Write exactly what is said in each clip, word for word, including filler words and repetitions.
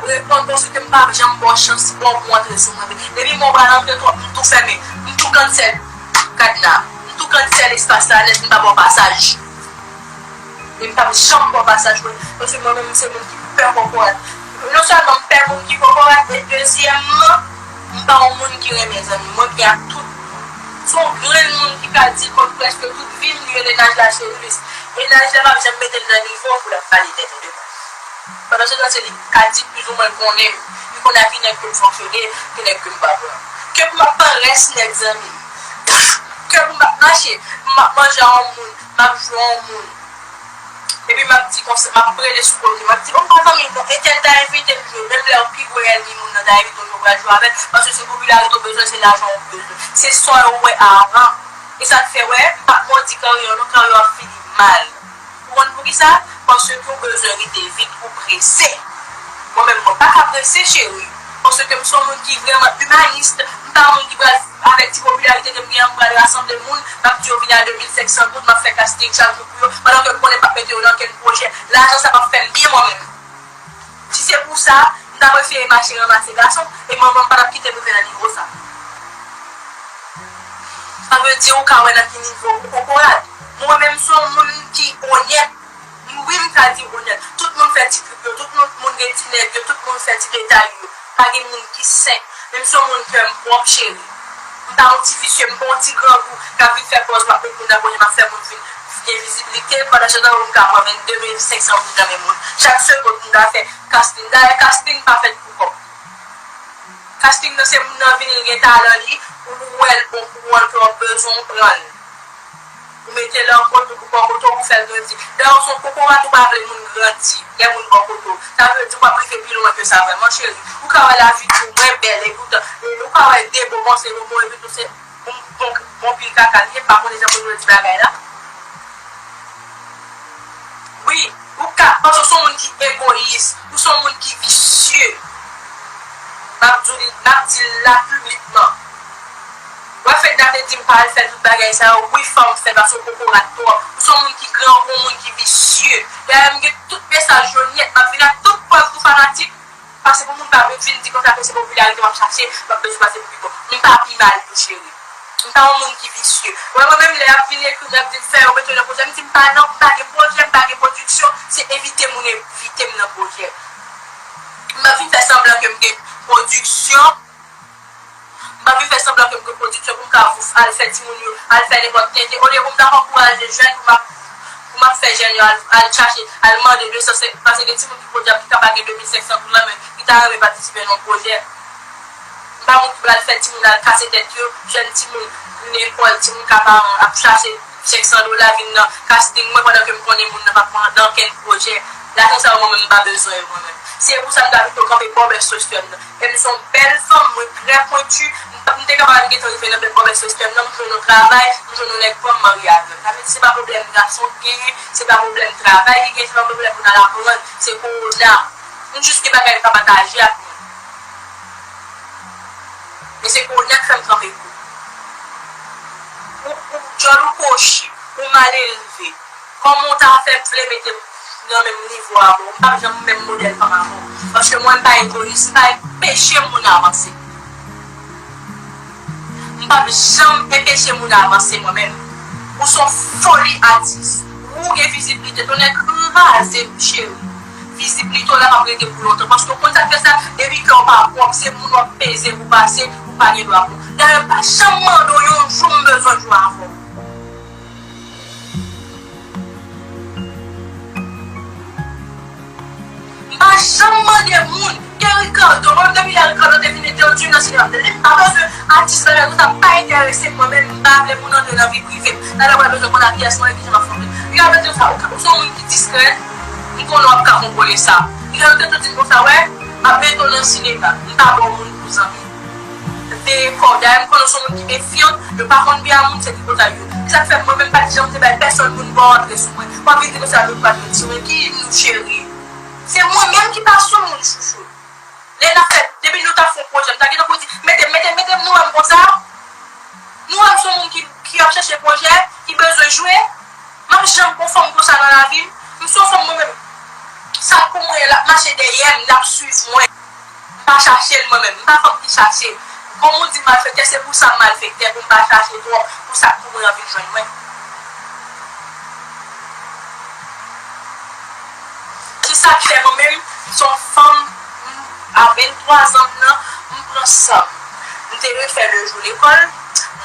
reponn paske m pa janm ba w chans pou w antre sou mwen. Depi mwen pral antre twòp, m tou fèmen, m tou kansèl kadna, m tou kansèl espas la nèt, m pa ba w pasaj. E m p ap janm ba w pasaj mwen, paske mwen menm se moun ki pè kòkòrat. Non sèlman m pè moun ki kòkòrat, men dezyèmman, m pa yon moun ki renmen zanmi. Mwen byen ak tout. Se yon grenn moun ki ka di l kont prèske tout vi m, li rele Najla Cherilis. E Najla p ap janm mete l nan nivo pou l ap pale tèt li devan. Pandan se tan, se li k ka di plizoumwen l konnen m. Li konn ak ki nèg ke m fonksyone, ki nèg ke m pa pran. Ke pou m ap pran rès nèg zanmi m. Ke pou m ap mache, pou m ap manje a yon moun, m ap jwe a yon moun. Epi m ap di konsa, m ap rele sou kote, m ap di, o, pa zanmi, bon, entèl ta envite m jwe, menm lè w pi gwo ènmi moun nan ta envite w jwe, w pral jwe avè l, paske se popilarite w bezwen, se lajan w bezwen. Se sa w wè avan. E sa k fè, wè, m pa t modi karyè w non, karyè w ap fini mal. Ou konn poukisa? Paske w bezwen rive vit, ou prese. Mwen menm, mwen pa ka prese, cheri. Paske m se yon moun ki vrèman imanis. M pa yon moun ki pral, avèk ti popilarite ke m gen an, m pral rasanble moun, m ap di yo vini a de mil senk san goud, m ap fè casting chak jou pou yo, pandan ke m konnen m p ap mete yo nan okenn pwojè. Lajan sa p ap fè m byen mwen menm. Si se pou sa, m ta prefere mache ranmase gason, e manman m pa t ap kite m rive nan nivo sa. Sa vle di ou ka wè nan ki nivo ou kokorat. Mwen menm, m se yon moun ki onèt. Wi, m ka di onèt. Tout moun fè ti trip yo, tout moun, moun gen ti nèg yo, tout moun fè ti detay yo. Pa gen moun ki sen. Men m se yon moun kè m pwòp, cheri. M pa yon ti visye, m pa yon ti grangou k ap vin fè pòz, m ap met moun nan pwojè, m ap fè moun vin gen vizibilite. Pandan se tan, m ka pran vennde mil senk san goud nan men moun. Chak segonn, m ka fè casting. Dayè, casting pa fèt pou kòb. Casting nan, se moun nan vini, li gen talan li, ou wè l bon pou ou, ou bezwen, ou pran l. Ou mete l an kote, ou bò kote w, ou fè l grandi. Lè w se yon kokorat, ou pa vle moun grandi, lè moun bò kote w. Sa vle di ou p ap rive pi lwen ke sa vrèman, cheri. Ou ka wè lavi di w mwen bèl, e poutan, e ou ka wè de bon panse, yon bon, epi tou se yon bon, bon pil kaka li ye, m pa konnen jan pou nou di bagay la. Wi, ou ka, paske w se yon moun ki egoyis, ou se yon moun ki visye. M ap di w li, m ap di l la piblikman. Wè Fedna te di m pa al fè tout bagay sa yo, wi fò m fè paske w kokorat twòp. Ou se yon moun ki grangou, yon moun ki visye. Dayè m gen tout mesaj yo nèt, m ap vin ak tout prèv pou fanatik. Paske pou moun pa vin di konsa ke se popilarite m ap chache, m ap bezwen pase pou pi bon. M pa pi mal tou cheri. M pa yon moun ki visye. Wè mwen menm lè y ap vin ekri m, y ap di m fè yo, mete yo nan pwojè, m di m pa nan, m pa gen pwojè, m pa gen pwodiksyon, se envite moun envite m nan pwojè. M pa vin fè sanblan ke m gen pwodiksyon. M pa vin fè sanblan ke m gen pwodiksyon pou m ka vouf, al fè timoun yo, al fè nenpòt tenten. Olye pou m t ap ankouraje jèn, pou m ap, pou m ap fè jèn yo al, al chache, al mande de san senkant, paske gen timoun ki pwodui ap ki ka pa gen de mil senk san goud nan men, ki ta renmen patisipe nan yon pwojè. M pa moun ki pral fè timoun al kase tèt yo, jèn timoun lekòl, timoun ka paran ap chache senk san dola vin nan casting mwen pandan ke m konnen moun nan p ap pran nan okenn pwojè. Lajan sa yo mwen menm m pa bezwen yo mwen menm. Se pou sa m ta pito kanpe bò bèso sèm nan. E m se yon bèl fanm, mwen trè pwenti. M pa, m te ka pa gentan rive nan bèl bò bèso sèm nan, m jwenn yon travay, m jwenn yon nèg pran m marye avè l. Sa vle di se pa pwoblèm gason ki genyen, se pa pwoblèm travay ki genyen, se pa pwoblèm pou n al aprann, se kowona. M jis gen bagay m pa pataje ak moun. E se kowona k fè m kanpe kou. Ou, ou djòl, ou kochi, ou mal elve. Kòman w ta fè vle mete m nan menm nivo avè w? M p ap janm menm modèl fanm avè w. Paske mwen, m pa egoyis, m pa enpeche moun avanse. M p ap janm enpeche moun avanse mwen menm. Ou se yon foli atis. Ou gen viziblite, tonnè kraze m, cheri. Viziblite w la p ap rete pou lontan. Paske w konn sa k fè sa, depi kè w pa pwòp, se moun w ap peze pou pase, ou pa gen dwa pou. Dayè, m pa janm mande w yon jou m bezwen jwe avè w. M pa janm mande moun. Ke Ricardo, mwen menm depi lè Ricardo te vin entèvyou nan sinema, m te di m pa bezwen atis bagay konsa, pa enterese m, mwen menm m pa vle moun antre nan vi prive m. Talè w pral bezwen konn alyès mwen, ki jan m ap fè. Ricardo te di sa, ou se yon moun ki diskrè, m konnen w ap ka kontwole sa. Ricardo te tou di m konsa, wè, m ap mete w nan sinema, m pa ba w moun pou zanmi. Veye kò w. Dayè, m konnen w se yon moun ki mefyan, yo pa konn byen a moun, se tripotay yo. Se sa k fè mwen menm pa t janm te bay pèsonn moun bò antre sou mwen. W ap vin di konsa, nou pa t di mwen, ki nou cheri. Se mwen menm ki pa sou moun chouchou. Lè n ap fè, depi nou t ap fè yon pwojè, m ta gentan pou di, mete m, mete m, mete m, nou wè m konsa. Nou wè m se yon moun ki, ki ap chèche pwojè, ki bezwen jwe. M ap janm gon fanm konsa nan lavi m. M se yon fanm mwen menm. Sa k pou mwen ye la, m a mache dèyè m, l ap swiv mwen. M pa chache l mwen menm, m pa fanm ki chache. Kòm ou di m malfektè, se pou sa m malfektè, pou m pa chache twòp, pou sa k pou mwen an vin jwenn mwen. Se sa k fè mwen menm, m se yon fanm, m, a venntwa zan m nan, m pran san m. M te refè lejou lekòl,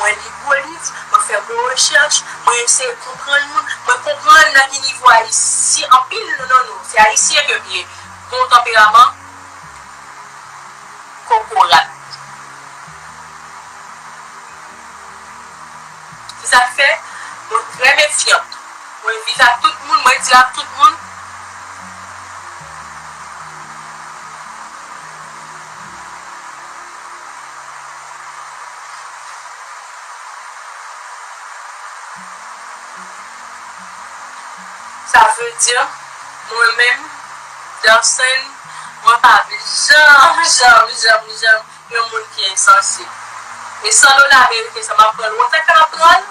mwen li gwo liv, mwen fè gwo rechèch, mwen eseye konprann moun, mwen konprann nan ki nivo Ayisyen, anpil nan nou, se Ayisyen ke m ye, gon tanperaman kokorat. Se sa k fè, mwen trè mefyant. Mwen viv ak tout moun, mwen di ak tout moun. Sa vle di, mwen menm, Darcène, mwen pa vle janm, janm, janm, janm yon moun ki ensanse. E san dola ameriken sa m ap pran l, ou wè sa k ap pran l?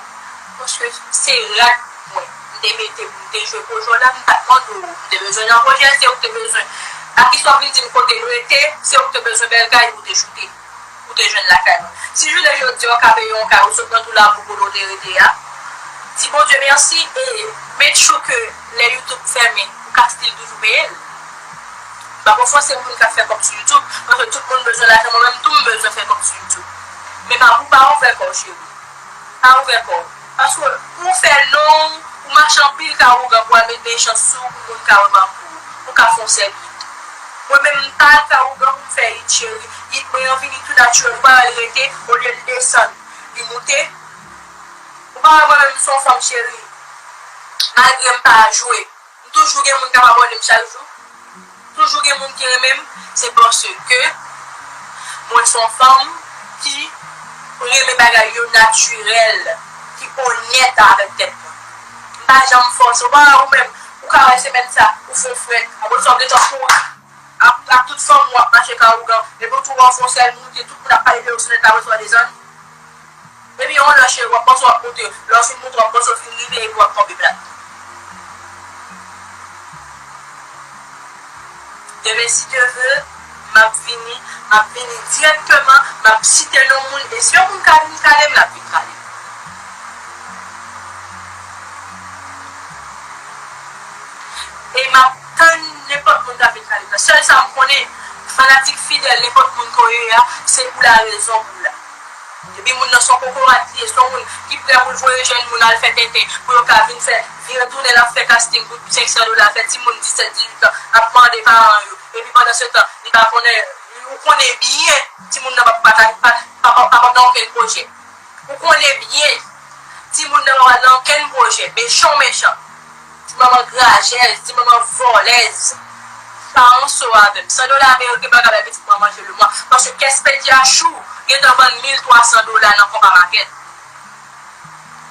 Paske se rad mwen. M te mete pou m te jwe pou jwè la, m pa t mande w. M te bezwen nan pwojè, se ou k te bezwen. A ki sa w vin di m kote m rete, se ou k te bezwen bèl kay pou te choute. Ou te jwenn lakay mwen. Si jounen jodi a w ka peye yon kay, ou sot nan tou labou kote w te rete a, di Bondye mèsi e make sure ke lè YouTube fèmen, ou ka still toujou peye l. M pa konn fòse moun k ap fè kòb sou YouTube, paske tout moun bezwen lajan, mwen menm tou m bezwen fè kòb sou YouTube. Men pa pou pa ouvè kò w, cheri. Pa ouvè kò w. Paske ou fè non w, ou mache anpil ka ougan pou al met mechans sou ou pou moun ka remake w, pou ka fè w sèl it. Mwen menm m pa al ka ougan pou m fè it, cheri. It mwen an vini tou natirèl, ou pa wè l rete, olye l desann, li moute. Ou pa wè mwen menm m se yon fanm, cheri. Malgre m pa jwe, m toujou gen moun k ap abòne m chak jou. Toujou gen moun ki renmen m, se paske mwen se yon fanm ki renmen bagay yo natirèl, ki onèt avèk tèt mwen. M pa janm fòse. Ou pa wè ou menm, ou ka wè semèn sa, ou fè w frèt, apre sa w gentan kouri. Ap, ap tout fanm ou ap mache ka ougan, epi w tou wè w fè w sèl moute, tout moun ap pale de ou sou nèt la, apre sa w desann. Epi yon lè cheri, w ap panse w ap moute, lè w fin moute, w ap panse w fin rive, epi w ap tonbe plat. Demen, si Dye vle, m ap vini, m ap vini dirèkteman, m ap site non moun, e si yon moun ka vin kale m, l ap vin kale m. E m ap tann nenpòt moun k ap vin kale m nan. Sèl sa m konnen, fanatik fidèl nenpòt moun ke w ye a, se pou la rezon pou w la. Epi moun nan se yon kokorat li ye, se yon moun ki prè pou l voye jèn moun al fè tenten, pou yo ka vin fè, vire tounen l ap fè casting pou senk san dola, fè timoun disèt, dizuit an, ap mande paran yo. Epi pandan se tan, li pa konnen, ou konnen byen, timoun nan pa, pa, pa, pa, pa, pa nan okenn pwojè. Ou konnen byen, timoun nan pa pral nan okenn pwojè, mechan w mechan. Ti manman grajèz, ti manman vòlèz. Pa anso avè m. San dola ameriken pa ka bay pitit mwen manje lemwa. Paske kès pedi achou gentan vann mil twa san dola nan konpa makèt.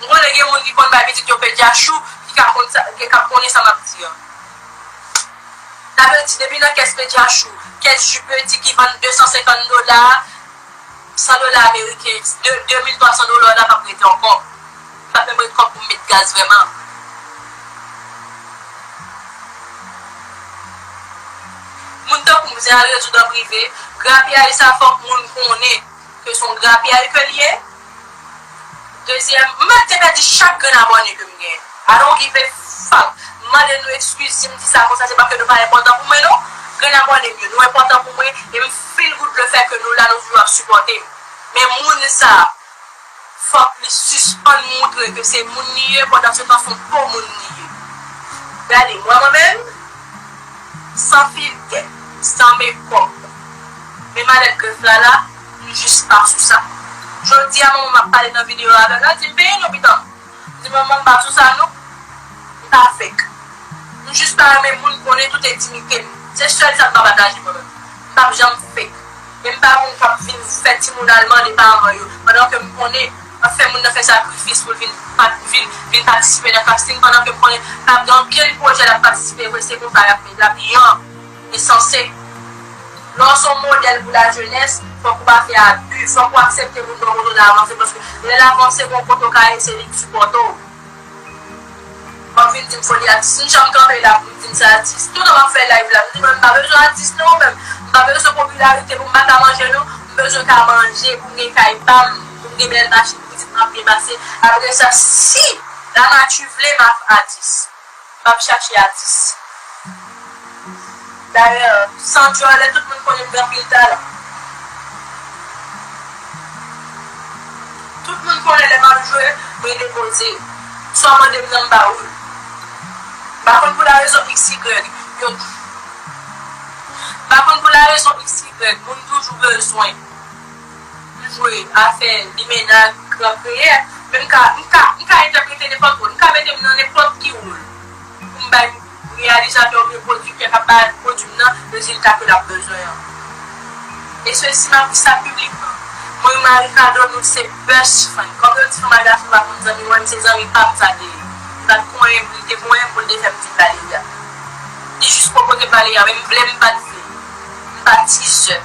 M konnen gen moun ki konn bay pitit yo pedi achou, ki ka konn sa, ki ka konnen sa m ap di an. Sa vle di, depi nan kès pedi achou, kès ji pedi ki vann de san senkant dola, san dola ameriken, de, de mil twa san dola la p ap rete ankò. M p ap menm ret kòb pou m met gaz vrèman. Moun tankou m, zen al rezoud an prive, grapyay sa fòk moun konnen ke se yon grapyay ke l ye. Dezyèm, m te pèdi chak grenn abòne ke m genyen. I don't give a fuck. M mande nou ekskiz si m di sa konsa, se paske nou pa enpòtan pou mwen, non. Grenn abòne m yo, nou enpòtan pou mwen, e m feel good le fè ke nou la, nou toujou ap sipòte m. Men moun sa, fòk li sispann moutre ke se moun li ye, pandan se tan se yon po moun li ye. Gade, mwen, mwen menm, san filtè, san mekòp. Men malèt grèf la la, m jis pa sou sa. Jodi a, manman m ap pale nan videyo a avè m, l ap di m, "Peye non, pitit." M di, "Manman, m pa sou sa non. M pa fake." M jis pa renmen moun konnen tout entimite m. Se sèl sa m pa pataje mwen menm. M p ap janm fake. E m pa moun k ap vin fè timoun al mande paran yo. Pandan ke m konnen, m ap fè moun nan fè sakrifis pou l vin, pa, vin, vin patisipe nan casting, pandan ke m konnen l ap gen ankenn pwojè l ap patisipe vre, se konsa y ap, l ap yon ensanse. Lè w se yon modèl pou lajenès, fòk ou pa fè abi, fòk ou aksepte moun nan kote w la avanse, paske lè l avanse, gon kote w ka ye, se li k sipòte w. W ap vin di m foli atis. M janm kanpe la pou m di m se atis. Toutan m ap fè live la, m di mwen m pa bezwen atis non, mwen menm. M pa bezwen popilarite pou m pa ka manje non. M bezwen ka manje, pou m gen kay pa m, pou m gen bèl machin, pou pitit mwen ap byen pase. Apre sa, si lanati vle, m ap atis. M ap chache atis. Dayè, san djòlè, tout moun konnen m gen anpil talan. Tout moun konnen lè m ap jwe, mwen depoze. Sa w mande m nan, m ba ou l. M pa konn pou larezon X Y, yo, m pa konn pou larezon X Y, moun toujou bezwen m jwe afè limena, gran kreyè, men m ka, m ka, m ka entèprete nenpòt wòl. M ka mete m nan nenpòt ki wòl pou m bay reyalizatè oubyen pwodiktè k ap ba, pwodui m nan rezilta ke l ap bezwen an. E sesi, m ap di sa piblikman. Mwen, Marie Cardonneau se best friend. Kòm yo di fanm ak gason pa konn zanmi, mwen, se zanmi pa m sa te ye. Li pa t konyen m, li te konyen m pou l te fè m di Valeria. Li jis pwopoze Valeria, men m vle, m pa t vle. M pa tizè.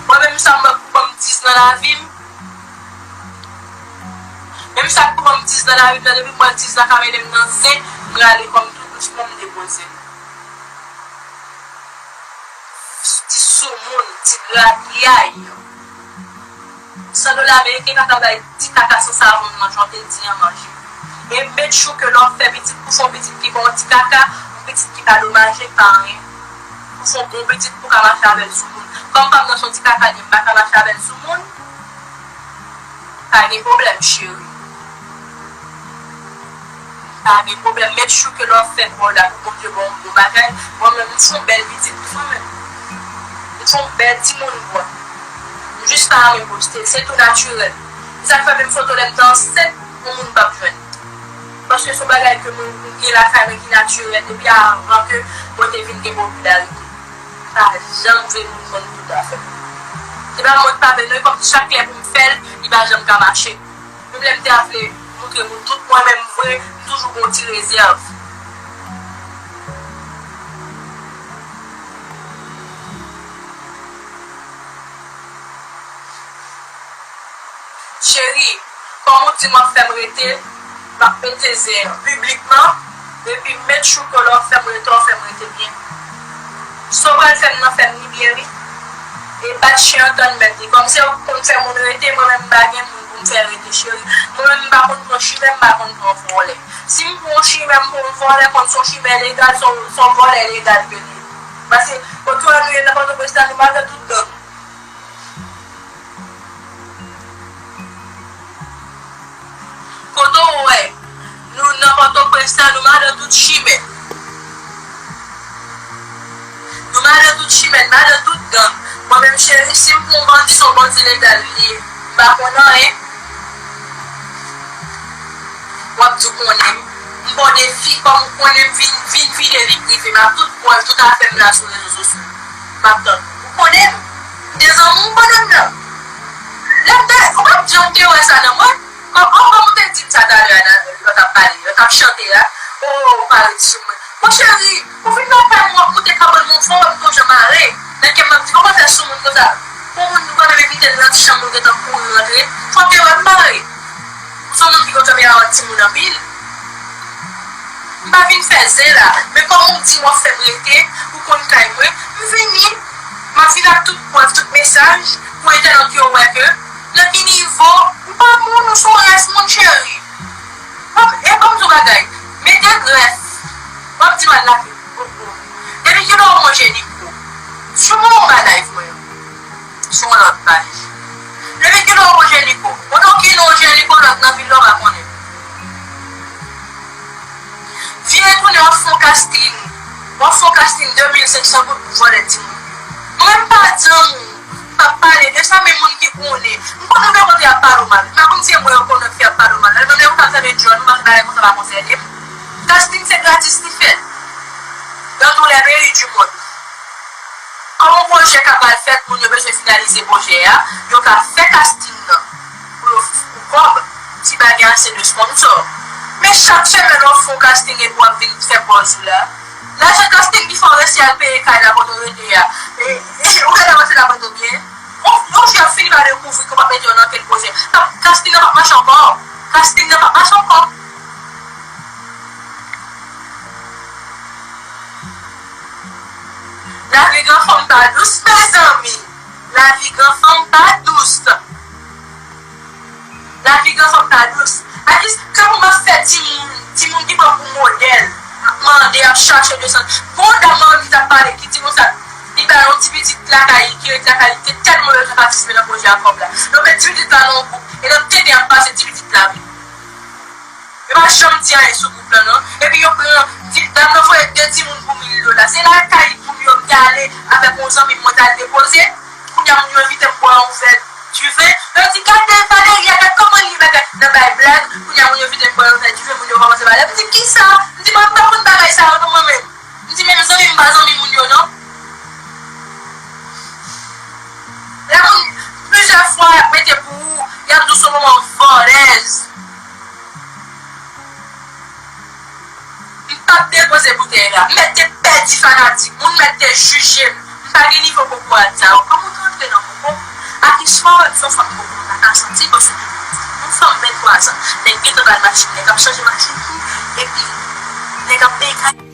Mwen menm, sa m wè k pou ban m tiz nan lavi m, menm sa k pou ban m tiz nan lavi m nan, depi m wè tiz la ka mennen m nan zen, m rale kò m tou dousman, m depoze l. Ti soumoun, ti grapyay. San dola ameriken pa ka bay ti kaka san savon nan, jan w te di an, manje. E make sure ke lè w ap fè pitit, pou fè yon pitit ki pa yon ti kaka, yon pitit ki pa domaje, ki pa anyen. Pou fè yon bon pitit pou ka mache avè l sou moun. Kòm pa m nan se yon ti kaka, m pa ka mache avè l sou moun. Pa gen pwoblèm, cheri. Pa gen pwoblèm. Make sure ke lè w ap fè kò w la pou Bondye ba w yon bon bagay. Mwen menm, m se yon bèl pitit tou mwen menm. M se yon bèl timoun bwa. M jis pa renmen poste l. Se tou natirèl. Se sa k fè menm foto lè m te ansent, yon moun p ap jwenn. Paske se yon bagay ke mwen, mwen gen lakay mwen ki natirèl depi avan ke mwen te vin gen popilarite. M pa janm vle moun konn tout afè m. Se pa mwen k pa vle non, e kòm chak lè pou m fè l, li pa janm ka mache. Menm lè m te vle montre moun tout mwen menm vre, m toujou gen yon ti rezèv. Cheri, kòm ou di m ap fè m rete, m ap mete zen an piblikman, epi make sure ke lè w fè m rete, w fè m rete byen. Sa w pral fè m nan, fè m li byen wi. E bat chen an tann mèt li. Kòm se ou k konn fè moun rete, mwen menm m pa gen moun pou m fè rete, cheri. Mwen menm m pa konn pran chimè, m pa konn pran vòlè. Si m pran yon chimè, m pran yon vòlè, konn se yon chimè legal, se yon, se yon vòlè legal ke li ye. Paske kote w wè nou ye nan Pòtoprens la, nou madan tout gang. Kote w wè nou nan Pòtoprens la, nou madan tout chimè. Nou madan tout chimè, nou madan tout gang. Mwen menm, cheri, si m pran yon bandi, se yon bandi legal li ye. M pa konn anyen. W ap di w konnen m. M ba w defi, kòm ou konnen m, vin, vin vide vi prive m ak tout prèv, tout afè m la sou rezo sosyo. M ap tann ou. Ou konnen m. M te zanmi w pandan m nan. Lè m te, ou p ap janm te wè sa nan mwen. Kòm, oh, kòm ou te di m sa talè a, nan, lè w t ap pale, lè w t ap chante a. Oh, ou parèt sou mwen. Mon cheri, ou vin lakay mwen, w ap moute kabann mwen fò, m tou jan mare. Nan kè m, m ap di, kòman fè sou moun konsa? Pou moun nou pa menm envite l nan ti chanm, ou gentan kouri rantre. Fò w te wè m mare. Ou se yon moun ki konn fè avèk timoun anpil. M pa vin fè zen la, men kòm ou di m w ap fè m rete, ou konn kay mwen, m vini, m ap vin ak tout prèv, tout mesaj, pou entènot yo wè ke nan ki nivo, ou pa moun, ou se yon rès moun, cheri. Kòm, e kòm di w bagay, mete grèf, w ap di m al lave. Depi kilè w manje liko? Sou mwen ou ba live mwen an. Sou yon lòt paj. Depi kilè w manje liko? Ou non kilè w manje liko lòt nan vil la w pa konnen. Vire tounen w ap fè yon casting. W ap fè yon casting de mil senk san goud pou vòlè timoun yo. Mwen m pa di anmou. M p ap pale de sa, men moun ki konnen. M konnen gen kote y ap pale w mal. M pa konn si e mwen yo konnen ki ap pale w mal. Lè m wè w t ap fè de djòl, m pa fè bagay konsa pa konsène m. Casting se gratis li fèt. Dans tous les pays du monde. Kòm yon pwojè ka pral fèt, moun yo bezwen finalize pwojè a, yo ka fè casting nan. Pou yo, pou kòb, si pa gen ase de sponsor. Men chak semèn w ap fè yon casting epi w ap vin fè pòz ou la. Lajan casting ki fè w resi al peye kay la kote w rete a. E, e, ou gade avanse la mande w byen. Yon, yon jou y ap fini pa dekouvri ke w p ap mete yo nan kel pwojè. P ap, casting nan p ap mache ankò. Casting nan p ap mache ankò. Gran fanm pa dous, mezanmi. Lavi gran fanm pa dous. Lavi gran fanm pa dous. Atis, kòman m ap fè timoun, timoun ki pran pou modèl, ap mande, ap chache desann. Gon dam mwen menm ki t ap pale, ki timoun sa, li bay yon ti pitit lakay li, ki ret lakay li, te tèlman bezwen patisipe nan pwojè a kòb la. Yo met ti pitit la nan yon gwoup, e nan tenten ap pase ti pitit la, wi. Yo pa janm di anyen sou gwoup lan, non. Epi yo pran, di, dam nan voye de timoun pou mil dola. Se lakay pou yo te ale avèk yon zanmi m, mwen t al depoze. Kounye a, moun yo envite m bwè yon vè diven. Yo di, "Gade Valeria, gade kòman li ye, bagay." Nan bay blag, kounye a, moun yo envite m bwè yon vè diven, moun yo kòmanse pale. M di, "Kisa?" M di, "Mwen, m pa konn bagay sa yo, non, mwen menm." M di, "Men zanmi m pa zanmi moun yo, non." Lè moun, plizyè fwa, y ap mete pou ou, y ap di w se yon manman vòlèz. M p ap depoze boutèy la. M mèt te pèdi fanatik. Moun mèt te jije m. M pa gen nivo kokorat sa yo. Kòman w te antre nan koko? Atis, fò w wè m se yon fanm koko m pa ka santi, paske yon fanm venntwa zan, nèg gentan ba l machin, nèg ap chanje machin pou, epi nèg ap peye kay.